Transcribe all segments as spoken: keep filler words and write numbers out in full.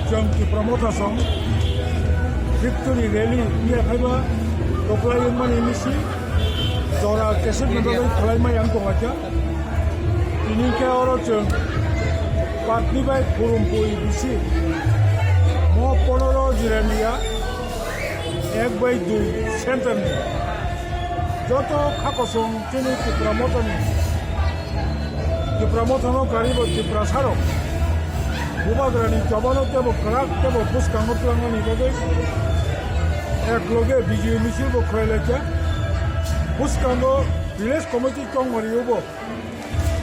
Chwng Tipra Motha song victory rally ni akhaiba kwplai wngmani misil jora kesek ni bagwi khwlaimai ang tonglaikha. Tini khe oro chwng patni bai Khurumphwi bisi mo ponoro Jirania ek bai dui center ni joto kha kosong chini Tipra Motha ni Tipra Mothano karibo Tiprasarok Bubagrani chobano tebo kwrak tebo bwskango twlangmani bagwi ekloge bijoy misil bo khwlailaikha. Bwskango village committee tongmani ubo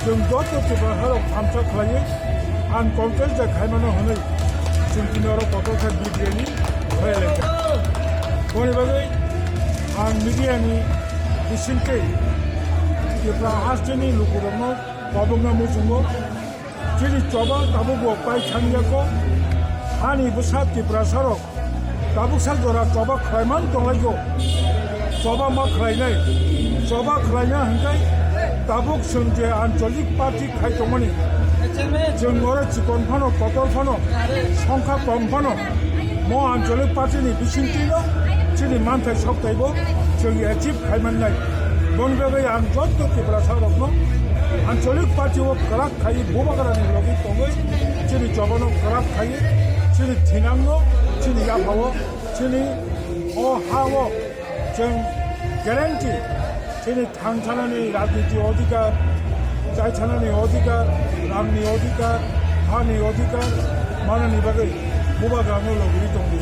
chwng joto Tiprasarok thamsa khlaiwi uncontested khaimano hwnwi chwng tini oro kotor khe bijoyni khwlailaikha. Boni bagwi ang media ni bisingtwi Tipra hasteni lukurokno tabukna muchungo. Chini choba tabuk bo pai thangya ko. Hani bwsa Tiprasarok tabuk sa jora choba khlaiman tonglaio. Choba ma khlainai. Choba khlaina hwnkhe tabuk chwng je ancholik party khai tongmani. Chwng oro chikon phano, kotor phano, songkha kom phano. Mo ancholik party ni bisingtwi no chini manthai sok taibo chwng achieve khai mannai. Boni bagwi ang joto Tiprasa rokno ancholik party o kwrak khai Bubagra ni logi tongwi chini chobano kwrak khai chini thinangno chini yaphao chini o ha o chwng guarantee chini thangthanani rajniti odhikar, chaithanani odhikar, rangni odhikar, hani odhikar manani bagwi Bubagrano logwi tongdi.